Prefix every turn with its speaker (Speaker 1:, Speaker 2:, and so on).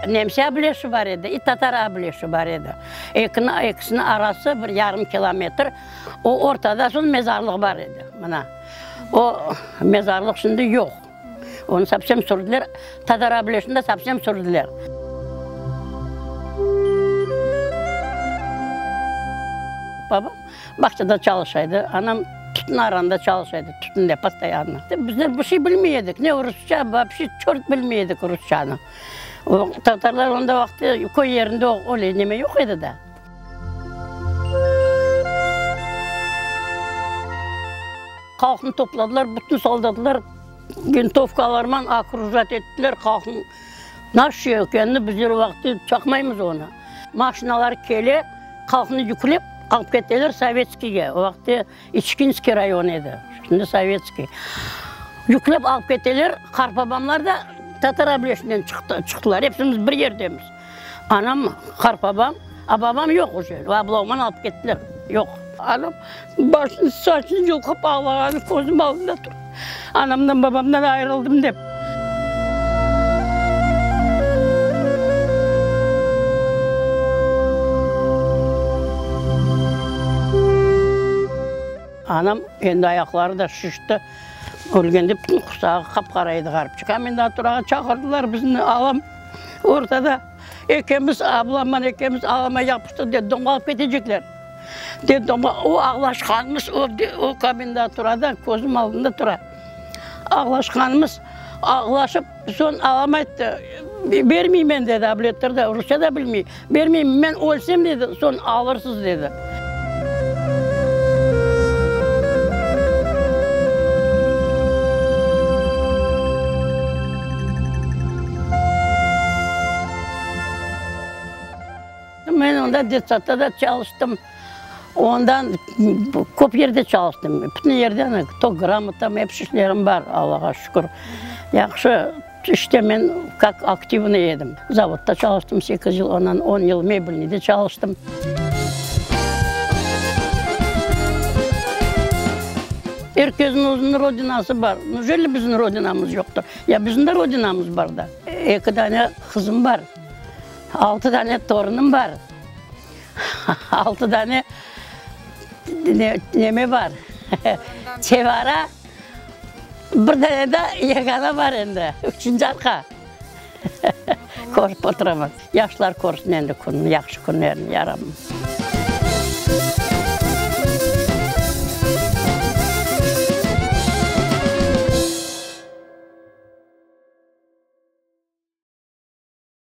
Speaker 1: Nemse ableşi bar edi, i tatar ableşi bar edi. Ekini, ekisiniñ arası bir yarım kilometr. O ortada soñ mezarlıq bar edi, mına. O mezarlıq şimdi yoq. Onı sovsem sürdüler, tatar ableşini de sovsem sürdüler. Babam bağçada çalışa edi, anam tütün aranda çalışa edi, tütünde postoyanno. Bizler bir şey bilmey edik, ne rusça, vapşe çort bilmey edik rusçanı. O tatarlar onda vaqtı köy yerinde öyle neme yoq edi da. Halqnı topladılar, bütün soldatlar vintovkalarman okrujat ettiler halqnı. Naş ekenini bizler o vaqıt çaqmaymız onı. Maşinalar kele, halqnı yüklep alıp keteler Sovetskiyge, o vaqıt İçkinskiy rayon edi, şimdi Sovetskiy. Yüklep alıp keteler, qartbabamlar da Tatar ableşinden çıqtılar, epsimiz bir yerdemiz. Anam, qartbabam, a babam yoq uje, ablavman alıp kettiler, yoq. Anam başını, saçını yulqıp ağlağanı közüm aldında tura, anamdan, babamdan ayırıldım dep. Anam endi ayaqları da şişti, ölgende bütün qursağı qap-qara edi ğaripçik. Komendaturağa çağırdılar bizni, alam ortada ekemiz, ablamman ekemiz alama yapıştıq, detdomğa alıp ketecekler. Detdomğa, o ağlaşqanımız o, o komendaturada közüm aldında tura. Ağlaşqanımız, ağlaşıp, soñ alam ayttı, bermeymen dedi, ablettir de, rusça da bilmey, bermeymen, men ölsem dedi, soñ alırsız dedi. Men onda detsadda da çalıştım. Ondan köp yerde çalıştım. Bütün yerden to gramotam, episi işlerim bar, Allağa şükür. Yahşı, işte men kak aktivnıy edim. Zavodda çalıştım sekiz yıl, ondan on yıl mebelniyde çalıştım. Er kesniñ özüniñ rodinası bar. Neujeli bizim rodinamız yoqtır? Ya bizim de rodinamız bar da. Eki dane qızım bar, altı dane torunım bar. Altı dane neme bar, çevara, bir dane de yegana bar endi, üçünci arqa. Körip oturamız. Yaşlar körsün endi künni, yahşı künlerini, ya Rabbim.